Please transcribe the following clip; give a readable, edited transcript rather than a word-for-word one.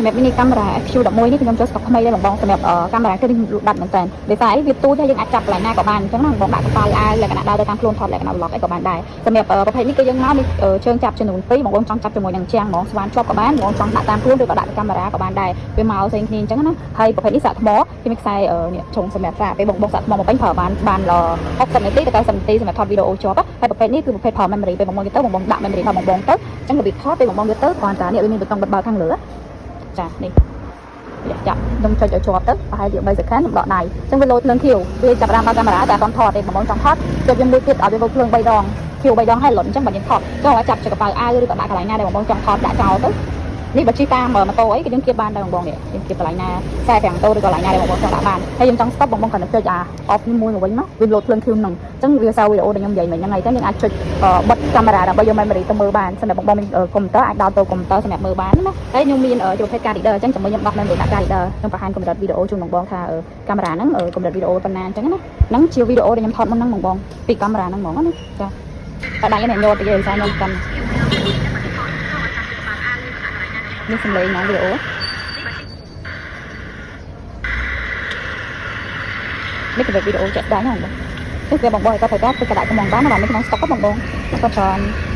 សម្រាប់ mini camera FQ11 នេះខ្ញុំចូលស្តុកថ្មីដែរបងបងសម្រាប់កាមេរ៉ាគឺលក់ដាច់មែនតើដោយសារអីវាទូចហើយយើងអាចចាប់កន្លែងណាក៏បានអញ្ចឹងណាបងដាក់កប៉ាល់អាវលក្ខណៈដើរទៅតាមខ្លួនថតលក្ខណៈ vlog អីក៏បានដែរសម្រាប់ប្រភេទនេះគឺយើងមកនេះជើងចាប់ចំនួន2បងបងចង់ចាប់ជាមួយនឹងជាងហ្មងស្វានជាប់ក៏បានបងចង់ដាក់តាមខ្លួនឬក៏ដាក់កាមេរ៉ាក៏បានដែរវាមកផ្សេងគ្នាអញ្ចឹងណាហើយប្រភេទនេះសាកថ្មគេមានខ្សែនេះជុងសម្រាប់សាកពេលបងបងសាកថ្មមកពេញប្រើបានបាន60នាទីទៅ90នាទីសម្រាប់ថតវីដេអូជាប់ហើយប្រភេទនេះគឺប្រភេទប្រើ memory ពេលបងបងយកទៅបងបងដាក់ memory ដល់បងបងទៅអញ្ចឹងរបៀបថតពេលបងបងយកទៅគ្រាន់តែនេះវាមានប៊ូតុងបិទបើកខាងលើចានេះ ចាប់ខ្ញុំចុចឲ្យជាប់ទៅប្រហែលជា3 second ខ្ញុំដកដៃអញ្ចឹងវាលោតភ្លើងខៀវវាចាប់ដើមដល់កាមេរ៉ាតែអត់ថតទេបងបងចង់ថតចុចវាមួយទៀតឲ្យវាលោតភ្លើង3ដងខៀវ3ដងហើយលុតអញ្ចឹងបើយើងថតចង់ឲ្យចាប់ចកប៉ៅអាវឬក៏ដាក់កន្លែងណាដែលបងបងចង់ថតដាក់ចោលទៅនេះបើជិះតាមម៉ូតូអីគឺយើងគៀបបានដែរបងបងនេះយើងគៀបកន្លែងណាខ្សែប្រាំងម៉ូតូឬក៏កន្លែងណាដែលបងបងចង់ដាក់បានហើយយើងចង់ stop បងបងគ្រាន់តែចុចអា off នេះមួយមកវិញមកវាលោតភ្លើងខៀវហ្នឹងអញ្ចឹងវាសៅវីដេអូដែលខ្ញុំនិយាយមិញហ្នឹងហើយអញ្ចឹងយើងអាចចុចបិទកាមេរ៉ាដើម្បីយក memory ទៅមើលបានសម្រាប់បងបងមានកុំព្យូទ័រអាចដោតទៅកុំព្យូទ័រសម្រាប់មើលបានណាហើយខ្ញុំមានជាប្រភេទ card reader អញ្ចឹងចាំមើលខ្ញុំដោះ memory ដាក់ card reader ខ្ញុំបង្ហាញកម្រិតវីដេអូជូនបងបងថាកាមេរ៉ាហ្នឹងកម្រិតវីដេអូប៉ុណ្ណាអញ្ចឹងណាហ្នឹងជាវីដេអូដែលខ្ញុំថតមុនហ្នឹងបងបងពីកាមេរ៉ាហ្នឹងហ្មងណាចាតែដៃនេះញោតទៅយសារខ្ញុំកាន់នេះសំឡេងហ្មងវីដេអូនេះកម្រិតវីដេអូជាក់ស្ដែងហ្នឹងបងនេះវាបងបងគាត់ត្រូវការធ្វើកដាក់កំងបានបាទនៅក្នុងស្តុកបងបងគាត់ច្រើន។